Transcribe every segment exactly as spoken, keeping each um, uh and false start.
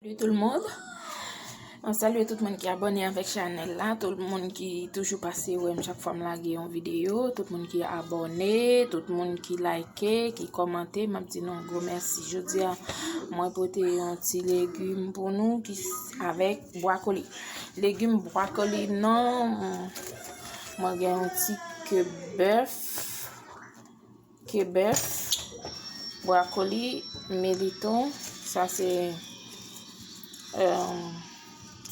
Salut tout le monde. Mwen salye tout moun ki abòne avèk chanèl la, tout moun ki toujou pase wè m chak fwa m lage yon videyo, tout moun ki abòne, tout moun ki like, ki kòmante, m ap di nou gwo mèsi. Jodi a, mwen pote yon ti legim pou nou ki s- avèk bwakoli. Legim bwakoli nan, mwen gen yon ti ke bèf, ke bèf, bwakoli, militon, sa se, euh,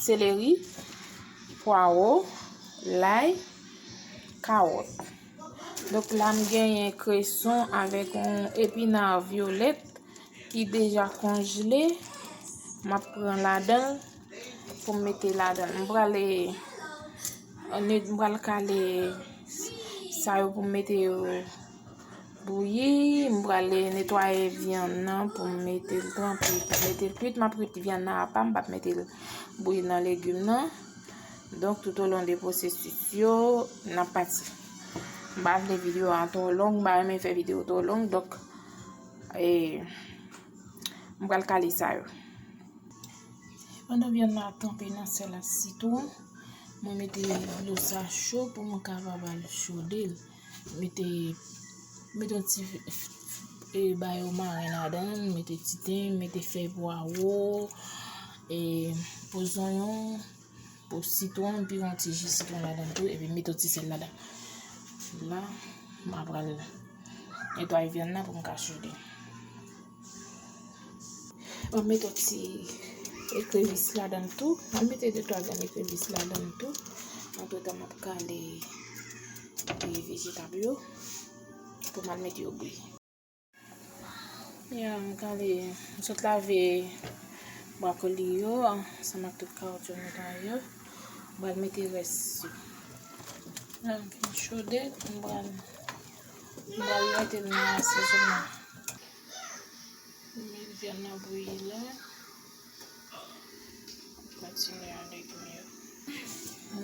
seleri, pwawo, lay, kawòt. Donk la, m genyen kreson avèk yon epina vyolèt ki deja konjle. M ap pran ladan l pou m mete ladan l. M prale, euh, ne- m pral kale sa yo pou m mete yo bouyi. M prale netwaye vyann nan pou m mete l tranpe, pou m mete l kwit. M ap kwit vyann nan apa, m p ap mete l bouyi nan legim nan. Donk, tout o lon de pwosesis yo, n ap pati. M pa vle videyo a twò long, m pa renmen fè videyo twò long, donk, e, m pral kale sa yo. Pandan vyann nan ap tranpe nan sèl ak sitwon, mwen mete dlo sa cho pou mwen kapab al chode l. Mete, mete yon ti, e, bay omaren ladan l, mete ti ten, mete fèy pwawo, e, po zonyon, po sitwon, epi yon ti ji sitwon ladan tou, epi mete yon ti sèl ladan. La, m ap pral netwaye vyann nan pou m ka chode. Mwen mete yon ti ekrevis ladan tou. Mwen mete de twa grenn ekrevis ladan tou. Antretan, m ap kale, e, vejetab yo pou m al mete yo bouyi. Ya, m kale, m sot lave bwakoli yo, ansanm ak tout kawòt yo netwaye yo. M pral mete rès yo. La, m fin chode, m pral, m pral mete l nan asezonman. Met vyann nan bouyi la. Kontinye avèk nou yo.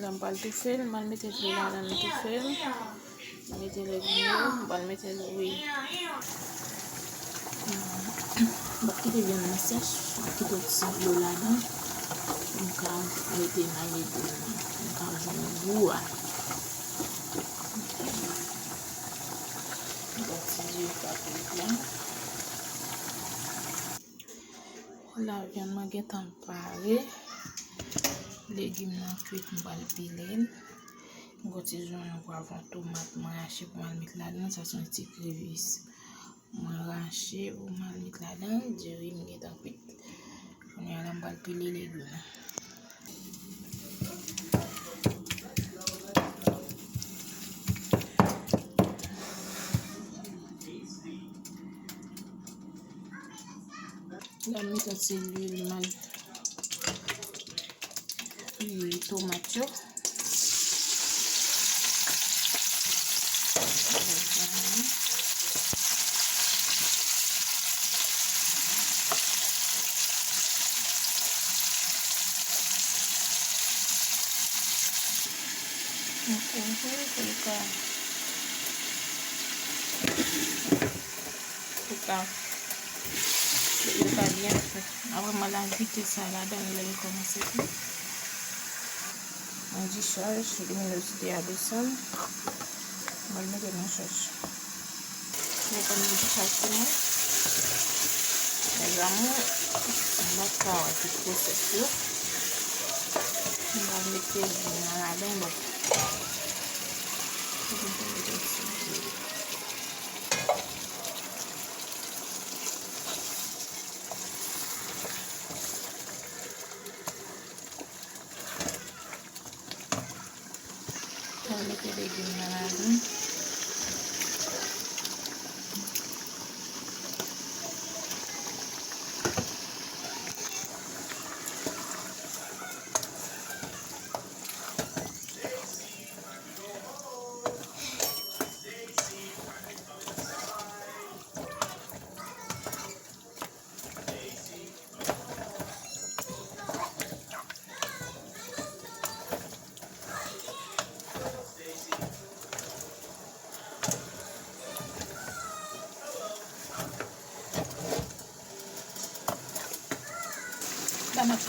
La, m pral toufe l, m pral mete dlo ladan l toufe l. Mete legim yo, m pral mete l bouyi. M ap kite vyann nan sèch, m ap kite yon ti dlo ladan. M ka mete nan legim nan, m ka jwenn gou a. M ka ti dye paprik la. La, vyann mwen gentan pare. Legim nan kwit, m pral pile l. M gon ti zonyon, pwavwon, tomat, mwen rache pou mwen met ladan. Sa se yon ti krevis mwen rache pou mwen met ladan. Diri m gentan kwit. Kounye a la, m pral pile legim nan. La, m met yon ti lwil, m al pile tomat yo. Ok, pou l ka, pou l ka, pou l ka byen fri. Apre, mwen al ajoute sa ladan l lè l kòmanse fri. Mwen dichaj, liminozite a desann. Mwen mete nan chaj. Mwen konn dichaj pou mwen. Mes amours, m pa ka wè tout pwosès yo. M va mete diri nan ladan, bon. Mwen mete ti diri. Mwen mete legim nan ladan.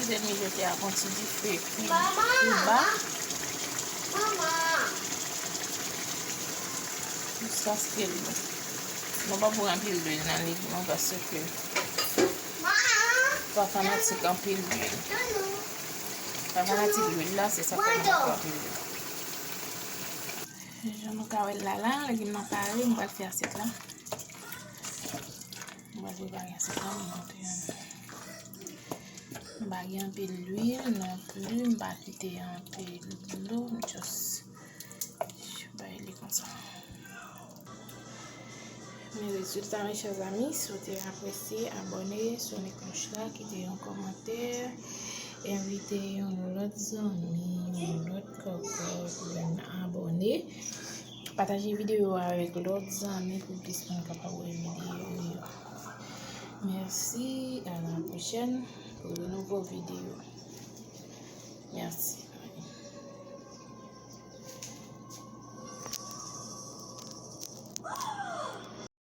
Kite mijote a konn ti dife pi, pi ba. Jiskaske l bon. Nou pa pou anpil lwil nan li non, paske pa fanatik anpil lwil. Pa fanatik lwil la, se sa k fè nou pa anpil lwil. Jan nou ka wè l la la, legim nan pare, m pral fè asyèt la. M pral prepare asyèt la, m montre nou. M pa gen anpil lwil non plis, m pa kite anpil dlo, m just bay li konsa. Men rezilta, mes chers amis, si w te apresye, abòne, sonnen klòch la, kite yon kòmantè, envite yon lòt zanmi, yon lòt kòkòt, vin abòne. Pataje videyo a avèk lòt zanmi pou plis moun kapab wè videyo yo. Merci, à la prochaine pour de nouveaux vidéos. Merci.